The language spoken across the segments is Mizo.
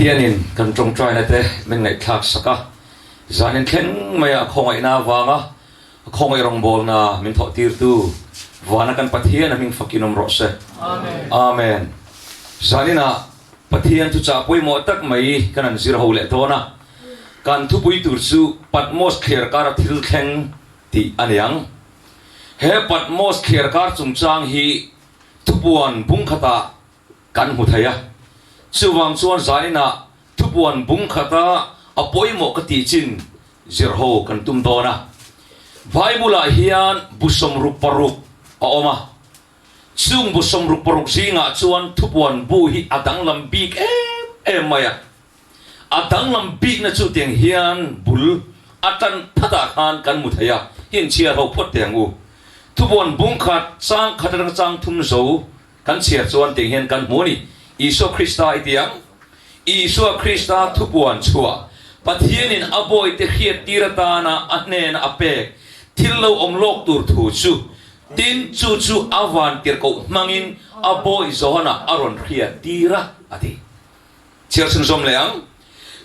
Pathianin kan tawngtaina te min ngaihthlak sak a, zanin thleng maia a khawngaihna avanga a khawngaih rawngbawlna min thawh tirtu vana kan Pathian a hming fakin awm rawh se. Amen. Zaninah Pathian thuchah pawimawh tak mai kan han zir ho leh dawn a, kan thupui tur chu Patmos thliar kara thil thleng tih a ni ang. He Patmos thliar kar chungchang hi thupuan bung khatah kan hmu thei a, chuvang chuan zaninah thupuan bung khata a pawimawh ka tih chin zir ho kan tum dawn a. Bible-ah hian bu 66 a awm a, chung bu 66 zingah chuan thupuan bu hi a danglam bik em em mai a. A danglam bikna chu tiang hian bul a tan phatah khan kan hmu thei a, inchhiar ho phawt teh ang u. Thupuan bung khat chang khat atanga chang thum zo Kan chhiar chuan tiang hian kan hmu a ni, Isua Krista i ti ang. Isua Krista thupuan chhuah, Pathianin a bawite hriattir atana a hnena a pek thil lo awm lawk tur thu chu, tin chu chu a vantirhkoh hmangin a bawi Johana a rawn hriattir a, a ti. Chhiar chhunzawm leh ang.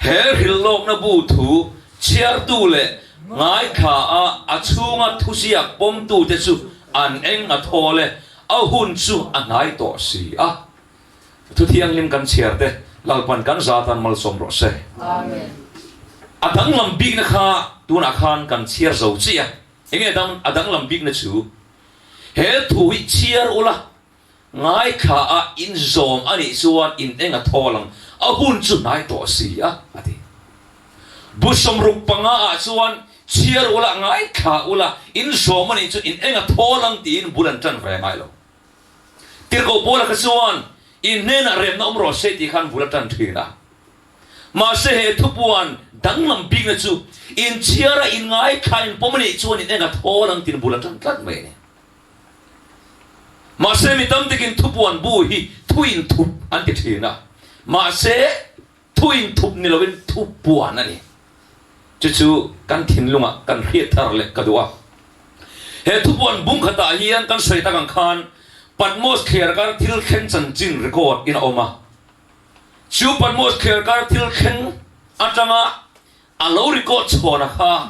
He hrilhlawkna bu thu chhiartu leh ngaithla a a chhunga thuziak pawmtute chu an eng a thawl e, a hun chu a hnai tawh si a. Thu thianghlim kan chhiar te Lalpan kan za tan malsawm rawh se. A danglam bikna kha tunah khan kan chhiar zo chiah a, enge a danglam bikna chu? He thu hi chhiar ula Ngaithla a inzawm a nih chuan in eng a thawl ang, a hun chu hnai tawh si a, a ti. Bu 65 ah chuan chhiar ula, ngaithla ula, inzawm a nih chu in eng a thawl ang tiin bul an tan ve ngai lo. Tirhkoh Paula kha chuan in hnenah remna awm rawh se tih khan bul a tan thin a. Mahse he thupuan danglam bikna chu in chhiar a, in ngaithla, in pawm a nih chuan in eng a thawl ang tiin bul a tan tlat mai a ni. Mahse mi tam takin thupuan bu hi thu inthup an ti thin a, mahse thu inthup ni loin thupuan a ni. Chu chu kan thinlungah kan hriat thar leh ka duh a. He thupuan bung khatah hian kan sawi tak ang khan Patmos thliar kar thil thleng chanchin record in a awm a. Chu Patmos thliar kar thil thleng atanga a lo record chhuahna kha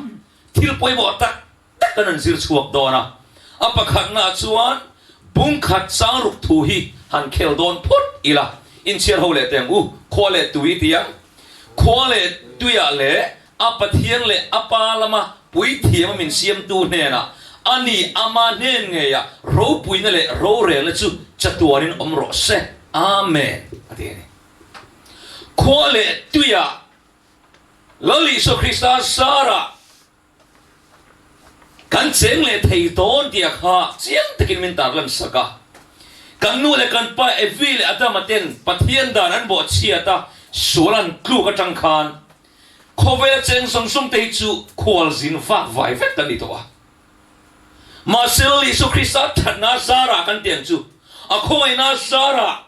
thil pawimawh tak tak an an zir chhuak dawn a, a pakhatnaah chuan bung khat chang ruk thu hi han khel dawn phawt ila, inchhiar ho leh teh ang u, khua leh tui ti ang, khua leh tuiah leh a Pathian leh a Pa lama puithiam a min siamtu hnenah a ni ama hnen ngeiah ropuina leh rorelna chu chatuanin awm rawh se, Amen a ti a ni. Khua leh tuiah Lal Isua Krista zarah Kan cheng leh thei dawn tih a kha chiang takin min tarlan sak a. Kan nu leh kan pa Evi leh Adama ten Pathian dan an bawhchhiat a, sual an tluk atang khan khawvela cheng zawng zawng te hi chu khualzin vak vai vek kan ni tawh a. Mahse Lal Isua Krista thatna zarah kan tiang chu a khawngaihna zarah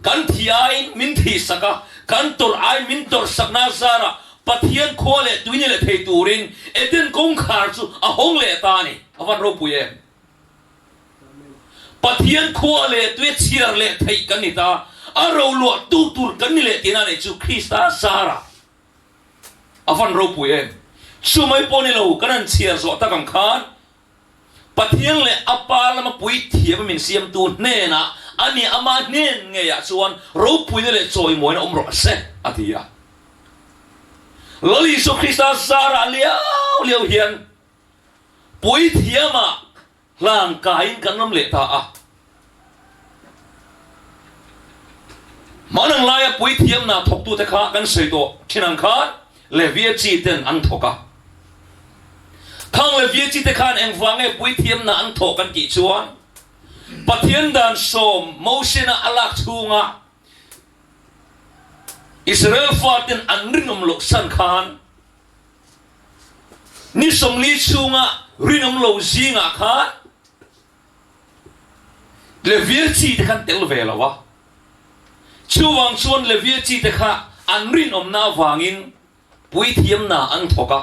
Kan thi aiin min thihsak a, kan tawrh aiin min tawrhsakna zarah Pathian khua leh tuini leh thei turin Eden kawngkhar chu a hawng leh ta a ni. A van ropui em? Pathian khua leh tuia chhiar leh theih kan ni ta, a roluah tu tur kan ni leh tihna neih chu Krista zarah. A van ropui em? Chumai pawh ni lo, kan han chhiar zawh tak ang khan Pathian leh a Pa lama puithiam a min siamtu hnenah a ni ama hnen ngeiah chuan ropuina leh chawimawina awm rawh se, a ti a. Lal Isua Krista zarah liau liau hian puithiamah hlan kaiin kan awm leh ta a. Hmanang laia puithiamna thawktute kha kan sawi tawh thin ang khan Levia chi ten an thawk a. Khang Levia chi te khan engvang nge puithiamna an thawh kan tih chuan Pathian dan sawm Mosena a lak chhunga Israel faten an rinawm loh san khan ni 40 chhunga rinawm lo zingah khan Levia chi te khan tel ve lo a, chuvang chuan Levia chi te kha an rinawmna avangin puithiamna an thawk a.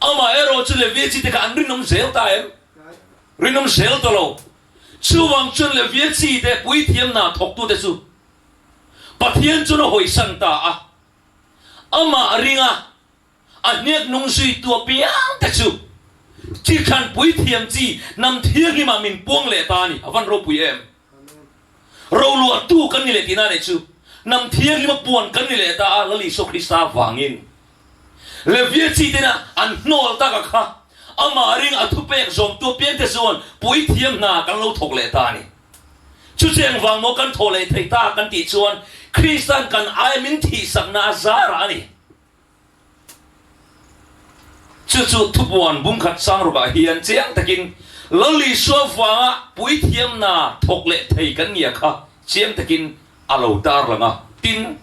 Amaherawh chu Levia chi te kha an rinawm zel ta em? Rinawm zel ta lo. Chuvang chuan Levia chi te puithiamna thawktute chu. Pathian chuan a hawisan ta a, amah ringa a hniak nung zuitu apiang te chu chithlan puithiam chi hnam thianghlimah min puang leh ta a ni. A van ropui em! Roluahtu kan ni leh tihna nih chu hnam thianghlima puan kan ni leh ta a, Lal Isua Krista vangin. Levia chi tena an hnawl tak a kha, amah ring a thupek zawmtu apiang te chuan puithiam hna kan lo thawk leh ta a ni. Chucheng vang maw kan thawh leh thei ta kan tih chuan Krista'n kan aia min thihsakna a zarah a ni. Chu chu thupuan bungkhat sangrukah hian chiang takin Lal Isua vanga puithiamna thawk leh thei kan nia kha chiang takin a lo tarlang a. Tin,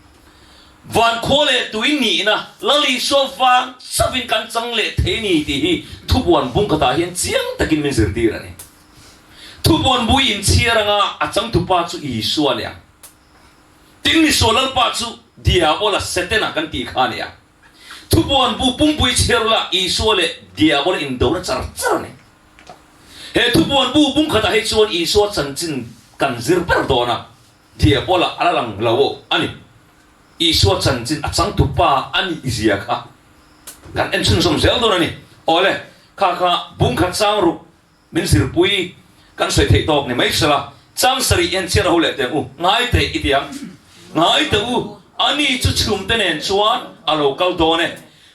van khua leh tui nihna Lal Isua vang chauhin kan chang leh thei a ni tih hi thupuan bungkhatah hian chiang takin min zirtir a ni. Thupuan bui inchhiar anga a changtupa chu Isua a ni ang. Tin, Misual Lalpa chu Diabola, Setana kan tih kha a ni a. Thupuan bu pumpui chhiar ula Isua leh Diabola indona char char a ni. He thupuan bu bungkhatah hi chuan Isua chanchin kan zir ber dawn a, Diabola a la lang lo a ni. Isua chanchin a changtupa a nih zia kha kan en chhunzawm zel dawn a ni. Awle, kha kha bungkhat sang ruk Min zirpui kan sawi theih tawk ni mai sela, chang sarih en chhiar ho leh teh ang u, ngai teh i ti ang. Ngai teh u, ani chu chhumte nen chuan a lo kal dawn e.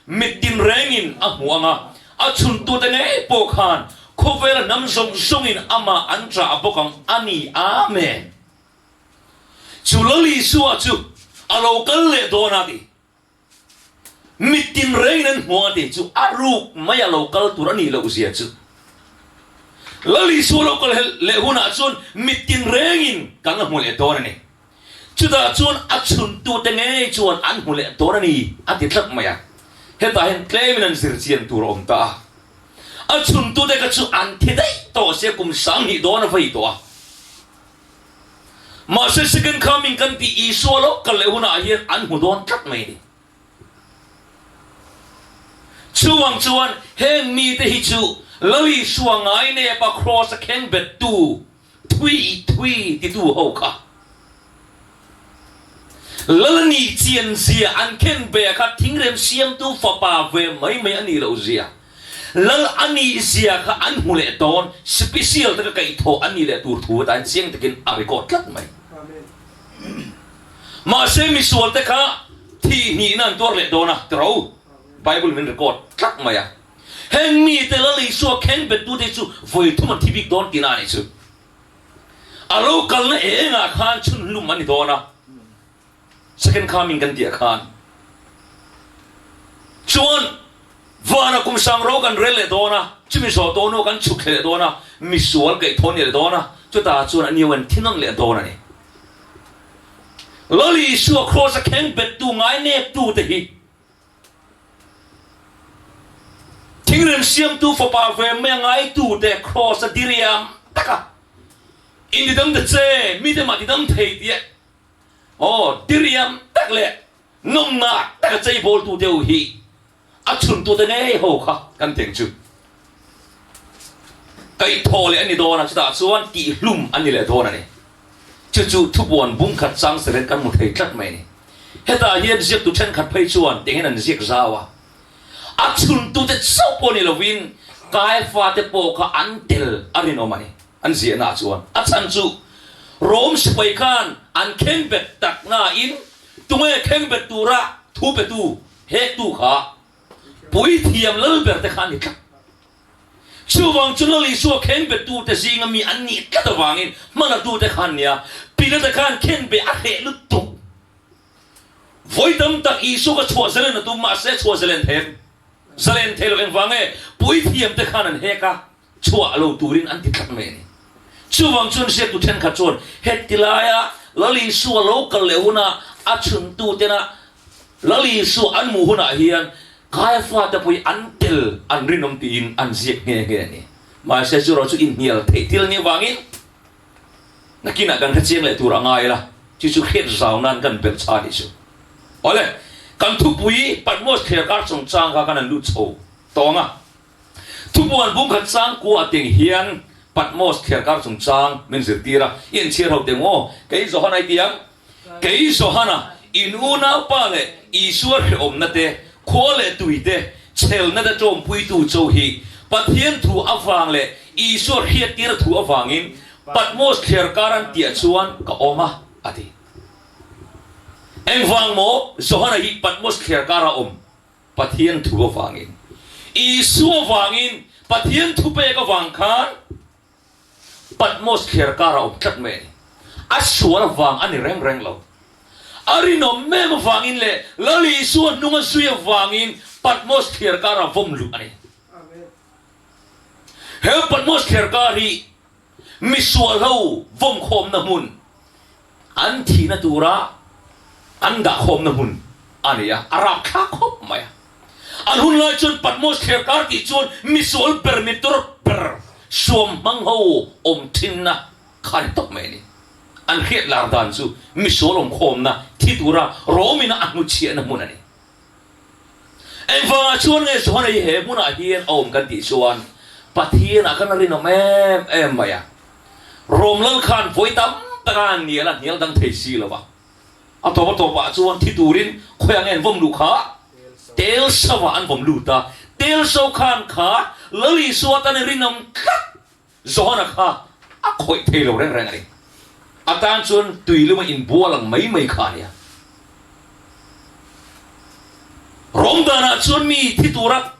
Mit tinrengin a hmu ang a, a chhuntute ngei pawh khan khawvela hnam zawng zawngin amah an chah bawk ang a ni. Amen. Chu Lal Isua chu a lo kal leh dawn a ti. Mit tinrengin an hmu a tih chu a ruk mai a lo kal tur a nih loh zia chu. Lal Isua lo kal leh hunah chuan mit tinrengin kan la hmu leh dawn a ni. Chutah chuan a chhuntute ngei chuan an hmu leh dawn a ni a ti tlat mai a. Hetah hian tlemin an zir chian tur a awm ta a. A chhuntute kha chu an thi daih tawh sia kum 2000 dawn a vei tawh a. Mahse second coming kan tih Isua lo kal leh hunah hian an hmu dawn tlat mai a ni. Chuvang chuan heng mite hi chu Lal Isua ngai nepa kraws a kheng bettu thui thui titu ho kha Lal nih chian zia an khen ve kha thingrem siamtu fapa ve mai mai a nih loh zia. Lal a nih zia kha an hmu leh dawn, special taka kaihthawh an nih leh tur thu atan chiang takin a record tlat mai. Mahse misual te kha thih hnihna an tuar leh dawn a, tiro Bible min record tlat mai a. Heng mite Lal Isua khen bettu te chu vawi thum an thi bik dawn tihna a nih chu. A lo kalna engah khan chhunhlum a ni dawn a. Second coming kan tih ah khan chuan vana kum sang ro kan rel leh dawn a, chumi zawh tawh hnu kan chhuk thle leh dawn a, misual kaih thawn leh dawn a, chutah chuan a niau an thi nawn leh dawn a ni. Lal Isua kraws a kheng bettu ngai neptu te hi thingrem siamtu fapa ve mai a ngaitu te kraws a diriam taka intidam ta che, mite mah tidam thei tih Aw, diriam tak leh nawmna taka cheibawltu deuh hi a chhuntute ngei ho kha kan teng chu kaihthawh leh a ni dawn a, chutah chuan tihhlum a ni leh dawn a ni. Chu chu thupuan bungkhat chang seren kan hmu thei tlat mai a ni. Hetah hian ziaktu thenkhat phei chuan tiangin an ziak zau a, a chhuntute chauh pawh ni lovin Kaifa te pawh kha an tel a rinawm a ni. An ziahna chuan a chhan chu Rome sipai khan an khengbet tak nain tunge khengbet tura thu petu hektu kha puithiam lal ber te kha an ni tlat. Chuvang chu Lal Isua khengbettu te zinga mi an nih tlat avangin hmalatu te kha an nia, Pilate khan khengbeh a hreh lutuk. Vawi tam tak Isua kha chhuah zalen a tum mahse chhuah zalen thei zalen thei lo engvang nge puithiam te khan an hek a. Chhuah lo turin an ti tlat mai a ni. Chuvang chuan ziaktu thenkhat chuan heti laia Lal Isua lo kal leh huna a chhuntutena Lal Isua an hmuh hunah hian Kaiafa te pawh hi an tel an rinawm tiin an ziak nghe nghe a ni. Mahse chu erawh chu inhnial theih thil nih avangin nakinah kan hrechiang leh tur a ngai la, chu chu hriat zau nan kan belh chha nih chu. Awle, kan thupui Patmos thliarkar chungchang kha kan han lut chho tawng a. Thupuan bungkhat chang kuah teng hian Patmos thliarkar chungchang min zirtir a, i inchhiar ho teng aw, kei Johan ai ti ang. Kei Johana, in unaupa leh Isua hrehawmna te, khua leh tui te, chhelna te ṭawmpuitu cho hi Pathian thu avang leh Isua hriattir thu avangin Patmos thliarkar an tiah chuan ka awm a, a ti. Engvang maw Johana hi Patmos thliarkara awm? Pathian thu avangin. Isua vangin, Pathian thupek avang khan Patmos thliarkar a awm tlat mai a ni. A sual avang a ni reng reng lo. A rinawm em avangin leh Lal Isua hnung a zui avangin Patmos thliarkar a vawm luh a ni. He Patmos thliarkar hi misual ho vawmkhawmna hmun, an thihna tura an dahkhawmna hmun a ni a, a rapthlak khawp mai a. An hun lai chuan Patmos thliarkar tih chuan misual ber mi tur ber suam hmang ho awm thinna kha a ni tawp mai a ni. An hriat lar dan chu misual awmkhawmna thi tura Rom-ina a hnuchhiahna hmun a ni. Engvangah chuan nge Johana hi he hmunah hian a awm kan tih chuan Pathianah khan a rinawm em em mai a. Rom lal khan vawi tam taka a hnial a hnial dang thei si lo va. A tawp a tawpah chuan thi turin khawiah nge an vawm luh kha? Tel sovah an vawm lut a. Tel so khan kha Lal Isua tan i rinawm tlat Johana kha a khawih thei lo reng reng a ni. A tan chuan tui luma inbual ang mai mai kha a nia. Rom danah chuan mi thi tura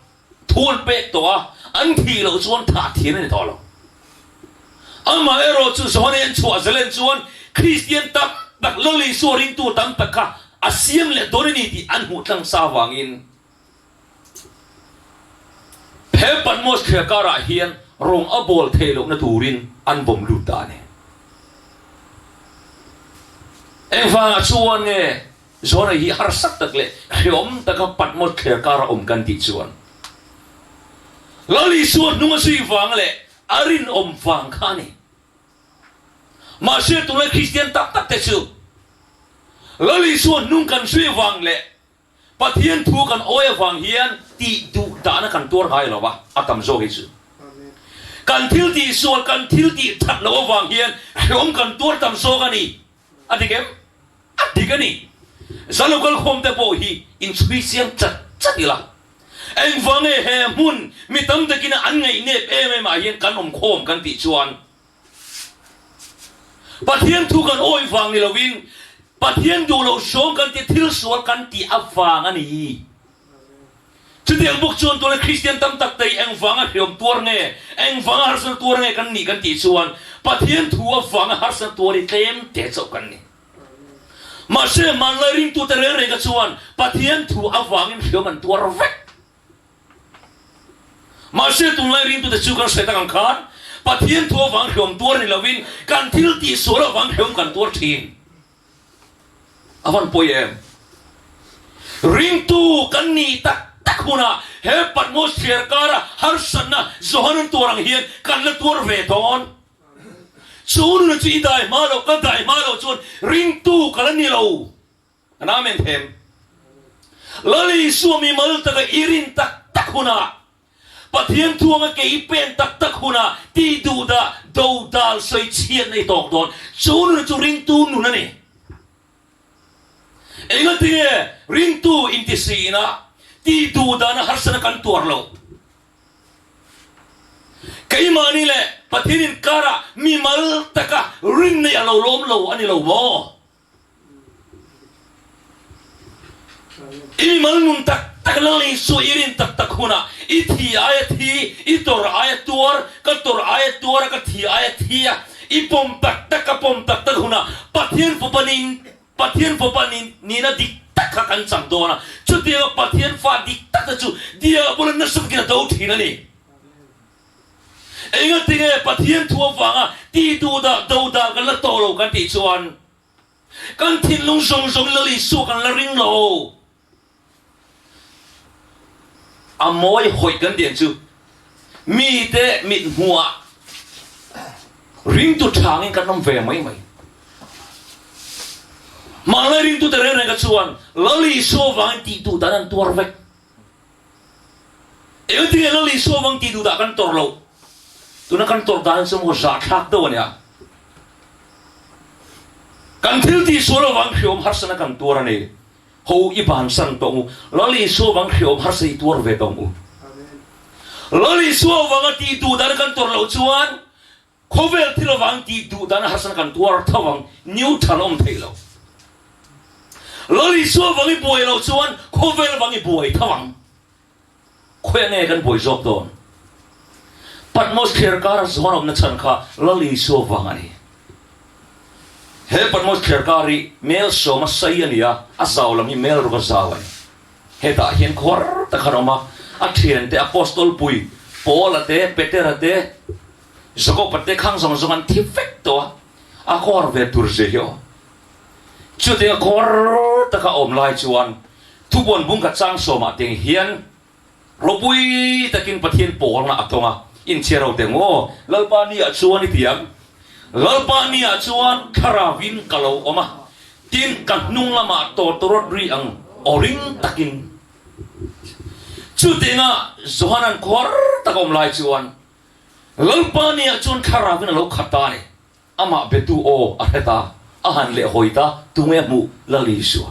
thu an pek tawh a, an thih loh chuan thah thian a ni tawh lo. Amaherawh chu Johana an chhuah zalen chuan Kristian tam tak, Lal Isua ringtu tam tak kha a siam leh dawn a ni tih an hmuh tlang sa avangin, He Patmos thliar karah hian rawng a bawl theih lohna turin an vawm lut ta a ni. Engvangah chuan nge Jona hi harsa tak leh hreawm taka Patmos thliar kara awm kan tih chuan Lal Isua hnung a zui vang leh a rinawm vang kha a ni. Mahse tunlai Kristian tak tak te chu Lal Isua hnung kan zui vang leh Pathian thu kan awi avang hian tih duh dahna kan tuar ngai lo a, a tam zawk hi chu. Kan thil tih sual, kan thil tih that loh avang hian hreawm kan tuar tam zawk a ni. A dik em? A dik a ni. Zan lo kal khawm te pawh hi inchhui chiang chat chat ila. Engvang nge he hmun mi tam takin an ngaihnep em em ah hian kan awm khawm kan tih chuan Pathian thu kan awih vang ni lovin Pathian duh loh hrawng kan tih thil sual kan tih avang a ni. Chutiang bawk chuan tuna Kristian tam tak te hi engvanga hriam tuar nge, engvanga harsatna tuar nge kan nih kan tih chuan Pathian thu avanga harsatna tuar hi tlem te chauh kan ni. Mahse hmanlai ringtute reng reng kha chuan Pathian thu avangin hriam an tuar vek. Mahse tunlai ringtute chu kan hre tak ang khan Pathian thu avang hreawm tuar ni lovin kan thil tih sual avang hreawm kan tuar thin. A van pawi em? Ringtu kan nih tak tak hunah he Patmos thliar kara harsatna Johanan tuar ang hian kan la tuar ve dawn. Chu nuna chu i dai hma loh, ka dai hma loh chuan ringtu ka la ni lo. An Amen them. Lal Isua mi mal taka i rin tak tak hunah, Pathian thuanga ke i pen tak tak hunah tih duhdah dodal sawi chhiatna i tawk dawn. Chu nun chu ringtu nun a ni. Engatinge ringtu intisiina tih duhdahna harsatna kan tuar loh? Keimahni leh Pathian inkarah mi mal taka rinna i a lo lawm lo a ni lo maw? I mimal nun tak tak Lal Isua i rin tak tak hunah i thi aia thi, i tawrh aia tuar, ka tawrh aia tuar a, ka thi aia thi a, i pawm tak tak ka pawm tak tak hunah Pathian fapa nin Pathian fapa nin nihna dik tak kha kan chang dawn a, chutianga Pathian fa dik tak te chu Diabol-a nasa takin a do thin a ni. Engatinge Pathian thu avanga tih duhdah dodah kan la tawh lo kan tih chuan Kan thinlung zawng zawng Lal Isua kan la ring lo. A mawi hawih kan tih ang chu mite mit hmuhah ringtu thangin kan awm ve mai mai. Hmanlai ringtute reng reng kha chuan Lal Isua vangin tih duh dan an tuar vek. Engtin nge Lal Isua vang tih duh dah kan tawrh loh? Tuna kan tawrh dan chu maw zahthlak deuh a nia. Kan thil tih sual avang hriawm harsana kan tuar a ni. Ho i bansan tawh ang u. Lal Isua avang hriawm harsa i tuar ve tawh ang u. Lal Isua avanga tih duh dan kan tuar loh chuan khawvel thil avang tih duh dan harsana kan tuar tho ang. Neutral awm theih lo. Lal Isua avang i buai loh chuan khawvel avang i buai tho ang. Khawiah nge kan buai zawk dawn? Patmos thliar kara zawn awmna chhan kha Lal Isua vang a ni. He Patmos thliar kar hi mel sawma sei a ni a, a zau lam hi mel ruka zau a ni. Hetah hian khuar tak an awm a, a thiante Apostol pui Paula te, Petera te, Jakoba te khang zawng zawng an thi vek tawh a, a khuar ve tur zia hi aw. Chutianga kawr taka awm lai chuan thubuan bung ka chang sawmah teng hian ropui takin Pathian pawlna a tawng a, inchhiar ho teng aw, Lalpa ni ah chuan i ti ang, Lalpa ni ah chuan thlarauin ka lo awm a, tin ka hnung lamah tawtawrawt ri ang aw ring takin. Chutianga Johanan kawr taka awm lai chuan Lalpa ni ah chuan thlarauin a lo khat ta a ni. Amah betu aw a hre ta, a han leh hawi ta, tunge a hmuh Lal Isua.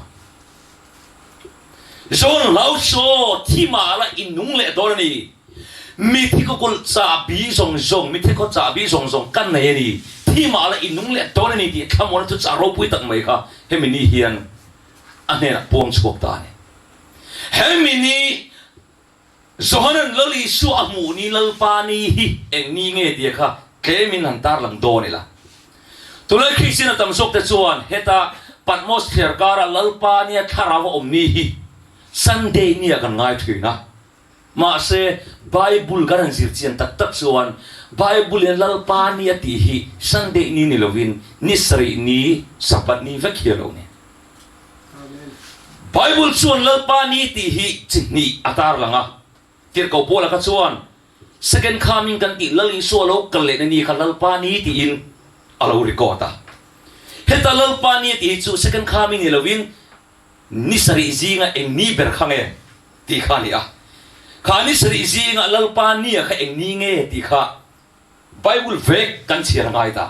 John hlau saw thi mah la i nung leh dawn a ni. Mithi khaw kulh chahbi zawng zawng, mithi khaw chahbi zawng zawng kan nei a ni. Thi mah la i nung leh dawn a ni tih thlamuana chu chah ropui tak mai kha hemi ni hian a hnenah puang chhuak ta a ni. Hemi ni Johanan Lal Isua a hmuh ni Lalpa ni hi eng ni nge tia kha tlemin han tarlang dawn ila. Tunlai Kristian a tam zawk te chuan heta Patmos thliar kara Lalpa nia thlarau a awm ni hi Sunday nia kan ngai thin a. Mahse Bible kan han zir chian tak tak chuan Bible in Lalpa ni a tih hi Sunday ni ni lovin ni sarih ni Sabbath ni vek hi a lo ni. Bible chuan Lalpa ni tih hi chi hnih a tarlang a. Tirhkoh Paula kha chuan Second Coming kan tih Lal Isua lo kal lehna ni kha Lalpa ni tiin a lo record a. Heta Lalpa ni a tih hi chu Second Coming ni lovin ni sarih zinga eng ni ber kha nge tih kha a ni a. Kha ni sarih zinga Lalpa ni a kha eng ni nge tih kha Bible vek kan chhiar a ngai ta.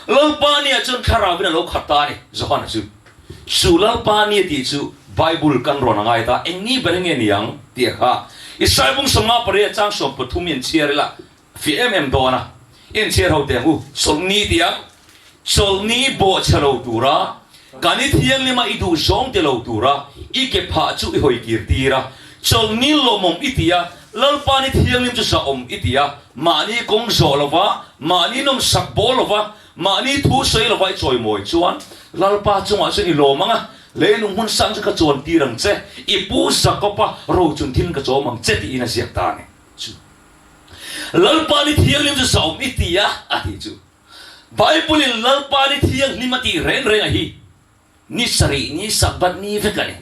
Lalpa nia chuan thlarauin a lo khat ta a ni, Johana chu. Chu Lalpa nia tih chu Bible kan rawn a ngai ta, eng ni ber nge ni ang tih a kha. Israel bung 58 chang 13 i an chhiar ila fiah em em dawn a, i an chhiar ho teh ang u, Chawlhni tih ang, Chawlhni bawhchhe lo tura, kan i thianghlima i duh zawng ti lo tura i ke phah chu i hawi kir tir a, Chawlhni lawmawm i ti a, Lalpa ni thianghlim chu zahawm i ti a, mahni kawng zawh lova, mahni nawmsak bawl lova, mahni thu sawi lova i chawimawi chuan Lalpa chungah chuan i lawm ang a, leilung hmun sang chu ka chuan tir ang che, i pu Jakob-a rochun thil ka chawm ang che tiin a ziak ta a ni. Chu Lalpa ni thianghlim chu zahawm i ti a, a ti chu. Bible-in Lalpa ni thianghlim a tih reng reng a hi. Ni sarih ni Sabbath ni vek a ni.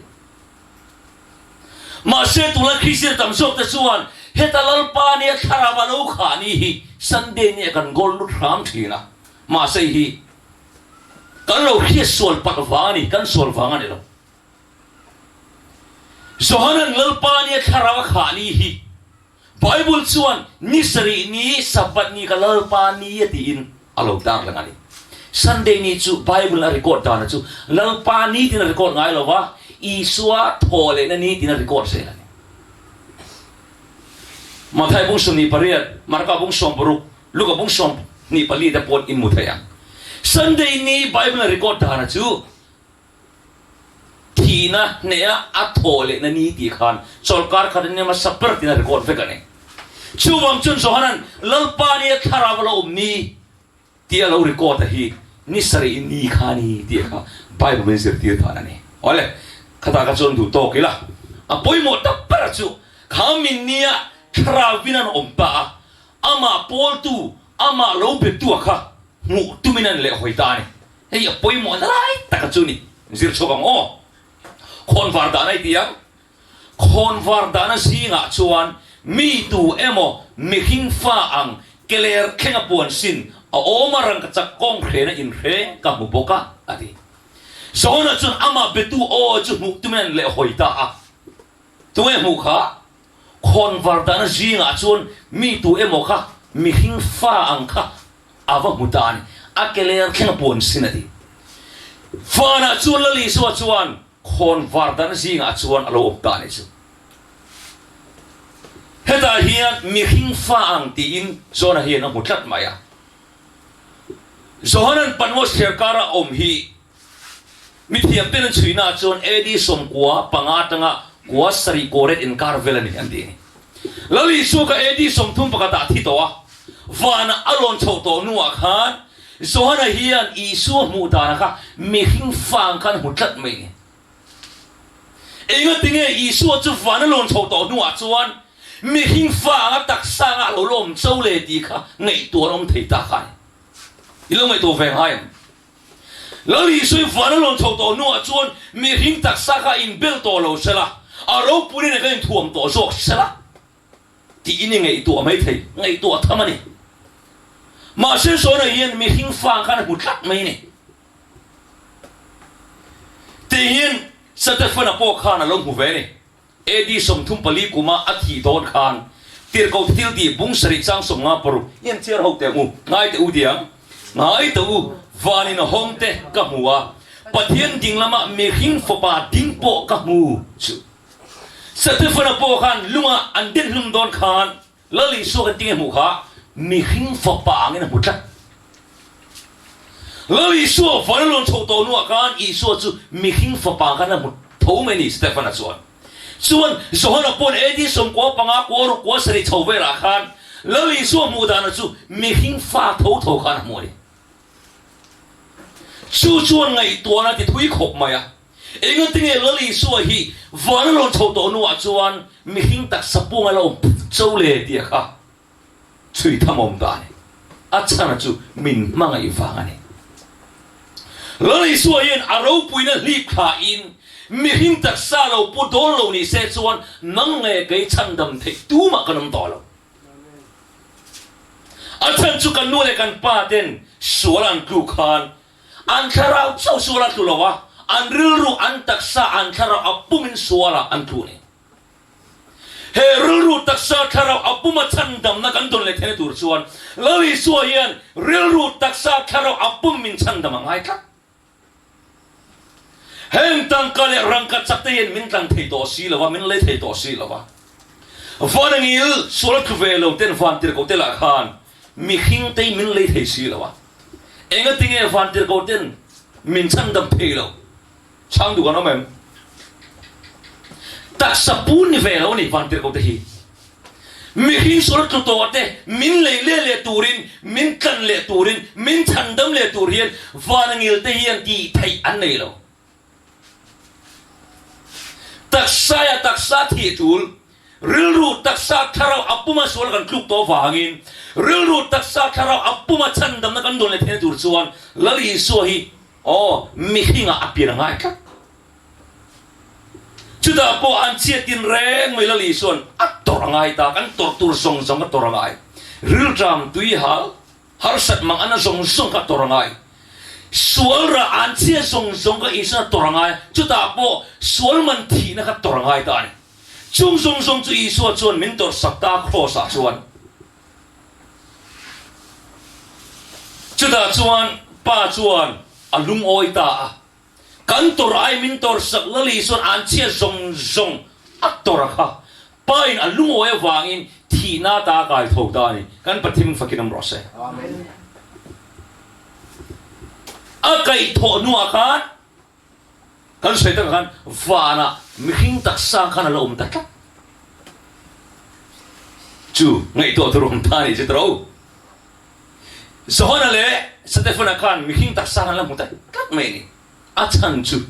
Mahse tuna Kristian tam zawk te chuan heta Lalpa nia thlarau a lo khah ni hi Sunday nia kan goal lut hram thin a. Mahse hi kan lo hriat sual palh vang a ni, kan sual vang a ni lo. Johanan Lalpa nia thlarau a khah ni hi Bible chuan ni sarih ni Sabbath ni ka Lalpa ni a tiin a lo tarlang a ni. Sunday ni chu Bible a record dana chu Lalpa ni tiin a record ngai lo va, Isua thaw lehna ni tiin a record zel a ni. Mathai bung 28, Marka bung 60, Luka bung 24 te pawh in hmu thei ang. Sunday ni Bible a record dana chu Thihna hneha a thawh lehna ni tih khan chawlhkar khat a ni hmasa ber tiin a record vek a ni. Chuvang chuan Johanan Lalpa nia thlarau a lo awm ni tih a lo record a hi ni sarih ni kha a ni tih kha Bible min zirtir dan a ni. Awle, khatah kha chuan duh tawk ila a pawimawh tak ber chu kha min nia thlarauin an awm ta a, amah pawltu, amah lo betu a kha hmuh tumin an lehhawi ta a ni. Hei a pawimawhna lai taka chu ni zir chhuak ang aw. Khawnvar dahna i ti ang. Khawnvar dahna zingah chuan mi tu emaw mihring fa ang keler thlenga puan sin a awm a rangkachak kawnghrena inhreng ka hmu bawk a, a ti. Johana chuan amah betu aw chu hmuh tumin an lehhawi ta a. Tunge hmuh kha? Khawnvar dahna zingah chuan mi tu emaw kha mihring fa ang kha A va hmu ta a ni. A ke ler thleng a puan sin a ti. Vanah chuan Lal Isua chuan khawnvar dan zingah chuan a lo awm ta a nih chu. Hetah hian mihring fa ang tiin John-a hian a hmu tlat mai a. Johanan Patmos thliarkara awm hi mithiam ten an chhuihnaah chuan AD 95 atanga 70 kawret inkar vel a ni an ti a ni. Lal Isua kha AD 30 pakhatah a thi tawh a, vanah a lawn chhoh tawh hnuah khan Johana hian Isua hmuh danah kha mihring fa ang khan a hmu tlat mai a ni. Engatinge Isua chu van a lawn chhoh tawh hnuah chuan mihring fa anga taksa anga a lo lawm cho le tih kha ngaihtuah an awm thei ta kha a ni. I lo ngaihtuah ve ngai ang. Lal Isua hi van a lawn chhoh tawh hnuah chuan mihring taksa kha a inbel tawh lo sela, a ropui nen khan inthuam tawh zawk sela tiin i ngaihtuah mai thei, ngaihtuah tham a ni. Mahse sawnah hian mihring fa ang khan a hmu tlat mai a ni. Tih hian Setefana pawh khan a lo hmu ve a ni. AD 34 kuma a thih dawn khan Tirhkoh thil tih bung sarih chang 56 i an chhiar ho teh ang u. Ngai teh u diang. Ngai teh u, vanin a hawng te ka hmu a, Pathian ding lama mihring fapa ding pawh ka hmu chu. Setefana pawh khan lunga an den hlum dawn khan Lal Isua kan tinge hmuh kha mihring fapa angin a hmu tlat. Lal Isua van a lawn chhoh tawh hnuah khan Isua chu mihring fapa khan a hmu tho mai a ni Stefana chuan. Chuan Johana pawn AD 95 kua ruk kua sarih chho velah khan Lal Isua hmuh dana chu mihring fa tho tho khan a hmu a ni. Chu chuan ngaihtuahna ti thui khawp mai a. Engatinge Lal Isua hi van a lawn chho tawh hnuah chuan mihring taksa pung a la awm cho le tih a kha chhui tham awm ta a ni. A chhana chu min hmangaih vang a ni. Lal Isua hian a ropuina hlip thlain mihring taksa lo pu dawn lo ni se chuan nang nge kei chhandam theih tumah kan awm tawh lo. A chhan chu kan nu leh kan pa ten sual an tlu khan An thlarau chauh sual a tlu lo a, an rilru, an taksa, an thlarau a pumin sualah an tlu a ni. He rilru, taksa, thlarau a puma chhandamna kan dawn leh theihna tur chuan Lal Isua hian rilru, taksa, thlarau a pum min chhandam a ngai tlat. Heng tangka leh rangka chak te hian min tlang thei tawh si lo a, min lei thei tawh si lo a. Van angil sual a tlu ve lo ten van tirhkoh te lah khan mihring te hi min lei thei si lo a. Engatinge vantirhkoh ten min chhandam thei lo? Chhang duh kan awm em? Taksa pun ni ve lo a ni vantirhkoh te hi. Mihring sual tlu tawh te min lei leh leh turin, min tlan leh turin, min chhandam leh tur hian vanangil te hian tih theih an nei lo. Taksaia taksa thih tul, rilru taksa thlarau a puma sual kan tluk tawh vangin, rilru taksa thlarau a puma chhandamna kan dawn leh theihna tur chuan Lal Isua hi aw mihringah a pian a ngai tlat. Chutah pawh an chhiat tin reng mai Lal Isua'n a tawrh a ngai ta, kan tawrh tur zawng zawng a tawrh a ngai. Rilṭam tuihal. Harsat mang ana zawng zawng kha tawrh a ngai. Sual rah an chhia zawng zawng kha Isuan a tawrh a ngai. Chutah pawh sual man thihna kha tawrh a ngai ta a ni. Chung zawng zawng chu Isua chuan min tawrh sak ta a Kraws ah chuan. Chutah chuan Pa chuan a lungawi ta a. Kan tawrh ai min tawrh sak Lal Isuan an chhia zawng zawng a tawrh a kha. Pa in a lungawi avangin thihna ta a kai tho ta a ni. Kan Pathian fakin awm rawh se. A kaih thawh hnuah khan kan sawi takah khan vanah mihring taksa khan a la awm ta tlat. Chu ngaihtuah tur awm ta a nih chu tawrh. Johana leh Setefana khan mihring taksa an la hmu ta tlat mai a ni. A chhan chu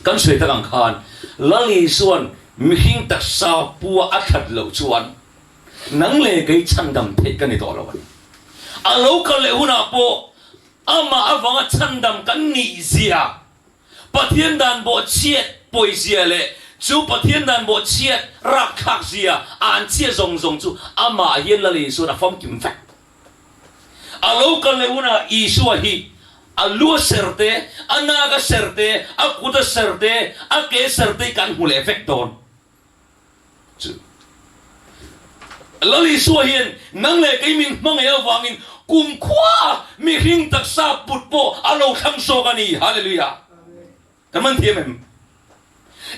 kan sawi tak ang khan Lal Isua'n mihring taksa pua a that loh chuan nang leh kei chhandam theih ka ni tawh lo a ni. A lo kal leh hunah pawh amah avanga chhandam kan nih zia Pathian dan bawhchhiat pawizia leh chu Pathian dan bawhchhiat rapthlakzia a an chhia zawng zawng chu amah hian Lal Isua'n a famkim vek. A lo kal leh hunah Isua hi a lu a ser te, a nak a ser te, a kut a ser te, a ke ser te hi kan hmu leh vek dawn. Chu Lal Isua hian nang leh kei min hmangaih avangin. Kumkhua mihring taksa put pawh a lo thlang zawk a ni. Hallelujah! Kan man thiam em?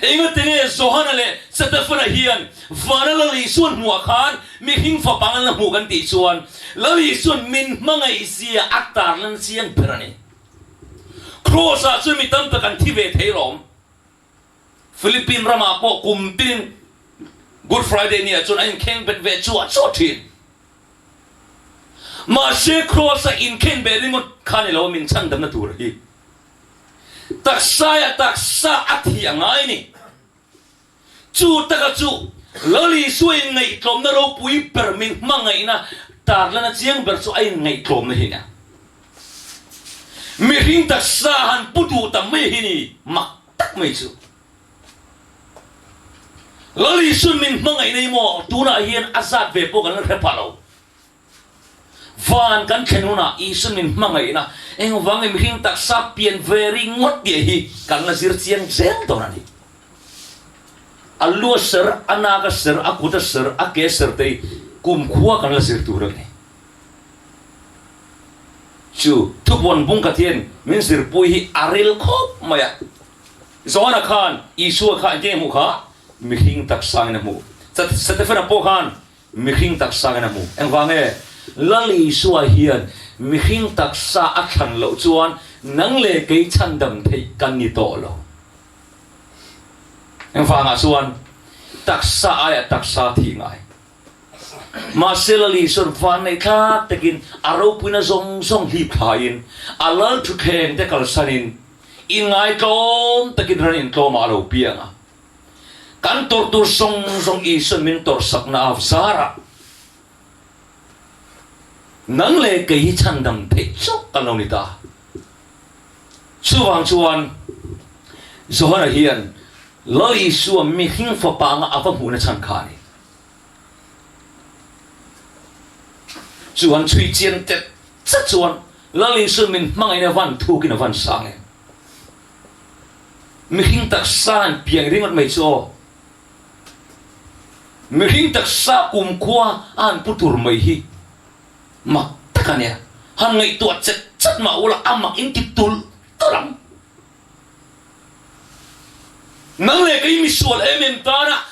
Engatenge Johana leh Setefana hian vana Lal Isuan hmuah khan mihring fapa an la hmuh kan tih chuan Lal Isuan min hmangaih zia a tarlan chiang ber a ni. Kraws ah chuan mi tam tak an thi ve thei lawm. Philippine ramah pawh kum tin Good Friday ni ah chuan an inkheng bet ve chuah chuah thin. Mahse Kraws a inkheng ve ringawt kha ni lo min chhandamna tur hi. Taksaia taksa a thi a ngai ni. Chu taka chu Lal Isua inngaihtlawmna ropui ber min hmangaihna tarlana chiang ber chu a inngaihtlawmna hi nia. Mihring taksa han pu duh ta mai hi ni mak tak mai chu. Lal Isuan min hmangaihna hi maw tunah hian a zat ve pawh kan la hre pah lo. Van kan thlen hunah Isua min hmangaihna engvangin mihring taksa pian ve ringawt tih hi kan la zir chiang zel dawn a ni. A lu a ser, a nak a ser, a kut a ser, a ke a ser te hi kumkhua kan la zir tur a ni. Chu thupuan bungkhat hian min zirpui hi a ril khawp mai a. Johana khan Isua kha engtin nge hmuh kha? Mihring taksa in a hmuh. Setefena pawh khan Mihring taksa in a hmu. Engvang nge? Lal Isua hian mihring taksa a thlan loh chuan nang leh kei chhandam theih kan ni tawh lo. Engvangah chuan taksa aiah taksa thih ngai. Mahse Lal Isua'n vanneih thlak takin a ropuina zawng zawng hlip thlaiin a lal thutthleng te kalsanin inngaitlawm takin ran intlawmah a lo piang a. Kan tawrh tur zawng zawng Isuan min tawrhsakna a zarah nang leh kei hi chhandam theih chauh kan lo ni ta. Chuvang chuan Johana hian Lal Isua mihring fapa anga a va hmuhna chhan kha a ni. Chu han chhui chian tet chat chuan Lal Isuan min hmangaihna van thukin a van sang em. Mihring taksa an piang ringawt mai chu aw. Mihring taksa kumkhua a han pu tur mai hi mak tak a nia. Han ngaihtuah chet chet mah ula a mak in ti tulh tulh ang. Nang leh kei misual em em tana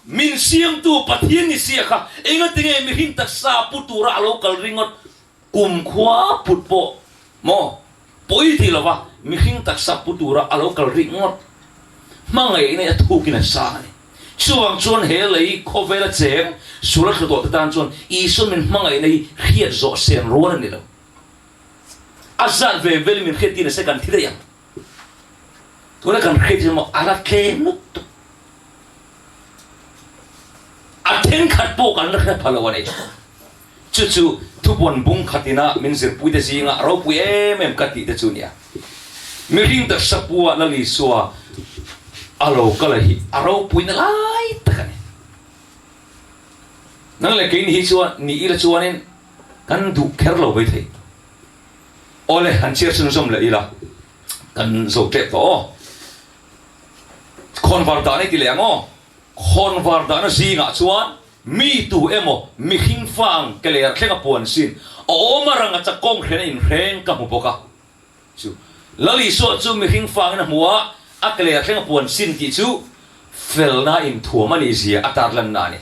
min siamtu Pathian ni sia kha engatinge mihring taksa pu tura a lo kal ringawt Kumkhua put pawh maw pawi ti lova mihring taksa pu tura a lo kal rih ngawt. Hmangaihna hi a thukin a sang a ni. Chuvang chuan he lei khawvela cheng sula thlu tawhte tan chuan Isua min hmangaihna hi hriat zawh sen rual a ni lo. A zat ve velin min hriat tir se kan thi daih ang. Tuna kan hriat hi maw a la tlem lutuk. A thenkhat pawh kan la hre pha lo a ni. Chu chu thupuan bung khatina min zirpuite zinga ropui em em ka tih te chu nia. Mihring taksa pua Lal Isua a lo kal a hi a ropuina lai tak a ni. Nang leh keini hi chuan ni ila chuanin kan duh kher lo mai thei. Awle, han chhiar chhunzawm leh ila kan zo tep tawh aw. Khawnvar dah nei ti leh ang aw. Khawnvar dahna zingah chuan Mi tu emaw mihring fang ke ler thleng a puan sin a awm a rang a chakawm hren a inhreng ka hmu bawk a. Chu Lal Isua chu mihring fangin a hmu a, a ke ler thleng a puan sin tih chu felna inthuam a nih zia a tarlanna a ni.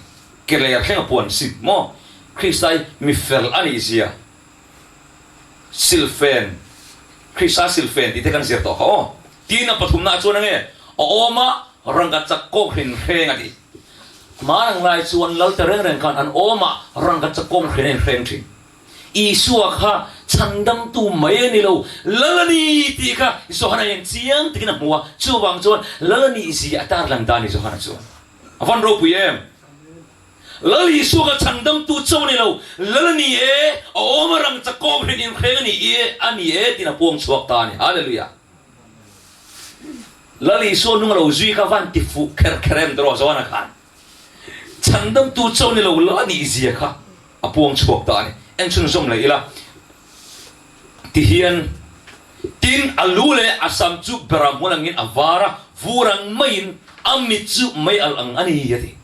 Ke ler thleng a puan sin maw? Krista hi mi fel a nih zia silfen, Krista silfen tih te kan zir tawh kha aw. Tin a pathumna ah chuan enge a awm a rangka chakawm hrin hreng a ti. Hmanang lai chuan Lalte reng reng khan an awm a, rangka chakawm hrin a inhreng thin. Isua kha chhandamtu mai a ni lo, Lal a ni tih kha Johana hian chiang takin a hmu a, chuvang chuan Lal a nih zia a tarlang ta a ni Johana chuan. A van ropui em? Lal Isua kha chhandamtu chauh a ni lo, Lal a ni e, a awm a rang chakawm hrin inhreng a ni e, a ni e tiin a puang chhuak ta a ni. Hallelujah! Lal Isua hnung a lo zui kha van ti fuh kher kher em tawh Johana khan chhandamtu chauh ni lo la nih zia kha a puang chhuak ta a ni. En chhunzawm leh ila ti hian tin a lu leh a sam chu bera hmun angin a var a, vur ang maiin a mit chu mei alh ang a ni a ti.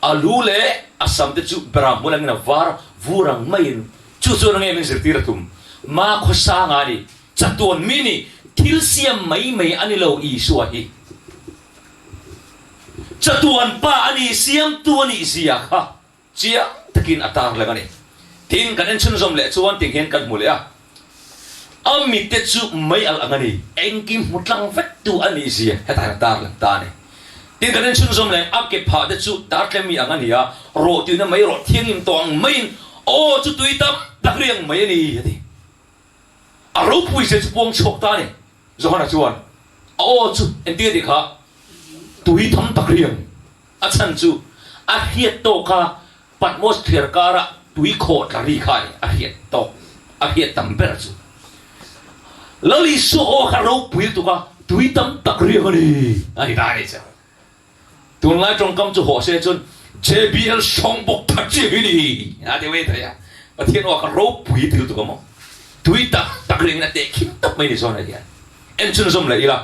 A lu leh a sam te chu bera hmun angin a var a, vur ang maiin. Chu chuan nge min zirtir a tum? Ma khawsanga ni, chatuan mi ni, thil siam mai mai a ni lo Isua hi. Chatuan Pa a ni, siamtu a nih zia kha chiang takin a tar leng a ni. Tin, kan en chhunzawm leh chuan ting hian kan hmu leh a, a mite chu mei alh ang a ni, engkim hmu tlang vektu a nih zia hetah hian a tar leng ta a ni. Tin, kan en chhunzawm leh a ke phah te chu dartlem mi ang a ni a, rawh tuina mai rawh thianghlim tawh ang maiin aw chu tui tam tak riang mai a ni a ti. A ropui zia chu puang chhuak ta a ni. Johana chuan a aw chu engtin a tih kha? Tui tam tak riang. A chhan chu a hriat tawk kha Patmos thliar kara tui khawh tla ri kha a ni, a hriat tawk, a hriat tam ber chu. Lal Isua aw kha ropui lutuk a, tui tam tak riang a ni, a ti ta a ni che. Tunlai tawngkam chu hawh se chuan JBL sawng bawk that chiang hi ni, a ti mai thei a. Pathian aw kha ropui ti lutuk a maw? Tui tam tak riangin a tehkhin tawp mai ni zawn a hian. En chhunzawm leh ila,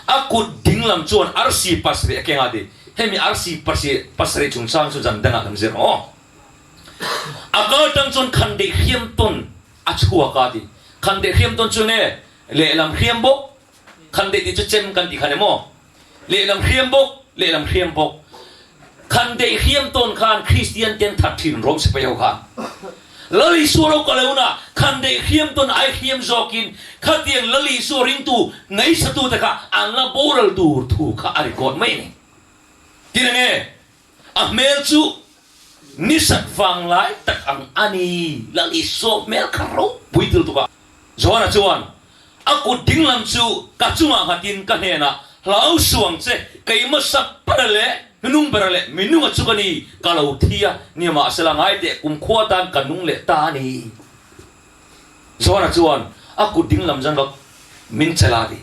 a kut dinglam chuan arsi pasarih a keng a ti. Hemi arsi pasarih chungchang chu zan dangah kan zir ang aw. A kal tang chuan khandaih hriam tawn a chhuak a ti. Khandaih hriam tawn chu nge lehlam hriam bawk? Khandaih tih chu chem kan tih khan em aw? Lehlam hriam bawk, lehlam hriam bawk. Khandaih hriam tawn khan Kristian ten that thin Rom sipai ho khan. Lal Isua ro ka lo na khandaih hriam tawn ai hriam zawkin khatiang Lal Isua ringtu ngaihsatu te kha an la boral tur thu kha a record mai a ni. Tin enge a hmel chu nisat vanglai tak ang a ni. Lal Isua hmel kha ropui til tuk a. Johana chuan, A kut dinglam chu ka chungah nghatin ka hnenah, Hlau suang che, keimah sap ber leh hnunung ber leh minunga chu ka ni, ka lo thi a, nimahsela ngai teh kumkhua tan ka nung leh ta a ni. Johana chuan a kut dinglam zan vak min chelh a ti,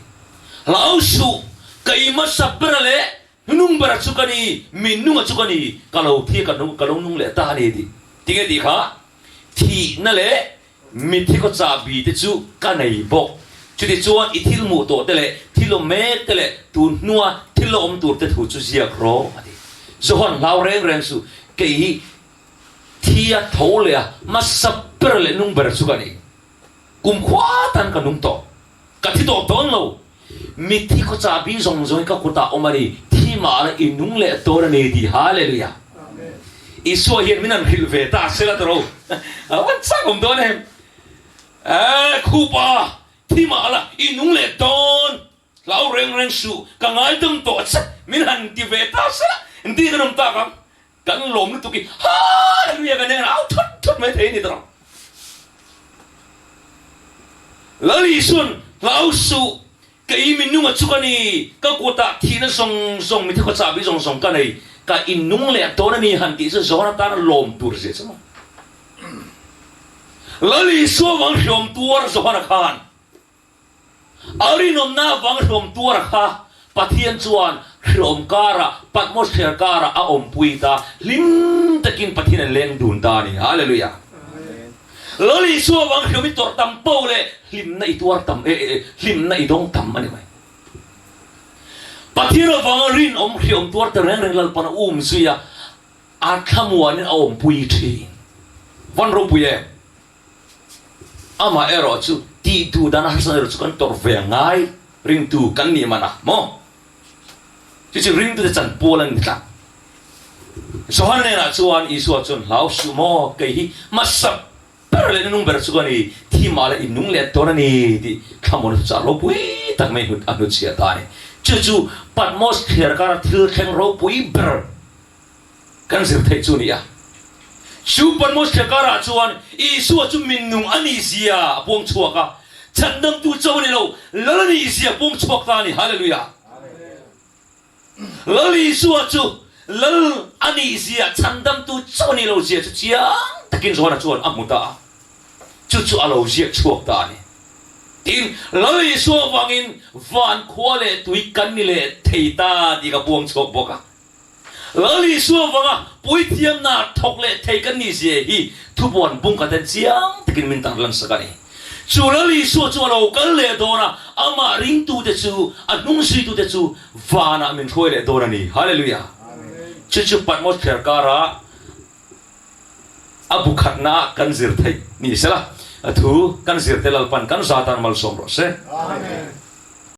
Hlau suh, keimah sap ber leh hnunung ber chu ka ni, minunga chu ka ni, ka lo thi a, ka lo nung leh ta a ni a ti. Tinge tih kha thihna leh Mitthi khaw chahbi te chu ka nei bawk. Chutichuan i thil hmuh tawh te leh thil awm mek te leh tun hnua thil la awm tur te thu chu ziak rawh, a ti. Johan hlau reng reng suh, kei hi thi a tho leh a hmasa ber leh nung ber chu ka ni. Kum khua tan ka nung tawh. Ka thi tawh dawn lo. Mitthi khaw chahbi zawng zawng hi ka kutah awm a ni, thi mah la i nung leh dawn a ni tih Hallelujah! Isua hian min han hrilh ve ta sela tawh lo. A van chak awm dawn em? Eh, khupa, thi mah la i nung leh dawn, hlau reng reng suh, ka ngaidam tawh che, min han ti ve ta sela, engtin kan awm tak ang? Kan lawm lutuk hi Hallelujah kan en au thut thut mai thei a ni tawh. Lal Isuan hlau suh, kei minung a chu ka ni, ka kutah thihna zawng zawng, mitthi khaw chahbi zawng zawng ka nei, ka innung leh dawn a ni han tih chu zawn atana lawm tur zia chu maw. Lal Isua vang hriawm tuar Johana khan A rinawmna avang hrawm tuar kha Pathian chuan hreawm karah, Patmos thliar karah a awmpui ta, hlim takin Pathian an leng dun ta a ni. Hallelujah! Lal Isua avang hreawm i tawrh tam po leh hlimna i tuar tam, eh, hlimna i dawng tam a ni mai. Pathian avanga rinawm hreawm tuar ta reng reng Lalpan a um zui a, a thlamuanin a awmpui thin. Van ropui em? Amah erawh chu tih duh dan a harsatna erawh chu kan tawrh ve a ngai ringtu kan nih man a maw? Chu chu ringtute chanpual an ni tlat. Johan hnenah chuan Isua chuan hlau suh maw kei hi hmasa ber leh nunung ber chu ka ni, thi mah leh innung leh tawn a ni tih thlamuan chu chah ropui tak mai a hnutchhiah ta a ni. Chu chu Patmos thliar kara thil thleng ropui ber Kan zir theih chu ni a. Chu Patmos thliarkarah chuan Isua chu minnung a nih zia a puang chhuak a, chhandamtu cho a ni lo, Lal a nih zia a puang chhuak ta a ni. Hallelujah! Lal Isua chu Lal a nih zia, chhandamtu cho a nih lo zia chu chiang takin Johana chuan a hmu ta a, chu chu a lo ziak chhuak ta a ni. Tin, Lal Isua avangin van khua leh tui kan ni leh thei ta tih ka puang chhuak bawk a. Lal Isua vanga puithiamna thawk leh thei kan nih zia hi thubuan bung khat hian chiang takin min tarlan sak a ni. Chu Lal Isua chu a lo kal leh dawn a, amah ringtute chu, a hnungzuitute chu vanah min hruai leh dawn a ni. Hallelujah! Chu chu Patmos thliar kara. A bu khatna ah kan zir theih ni sela, a thu kan zir te Lalpan kan za tan malsawm rawh se. Amen.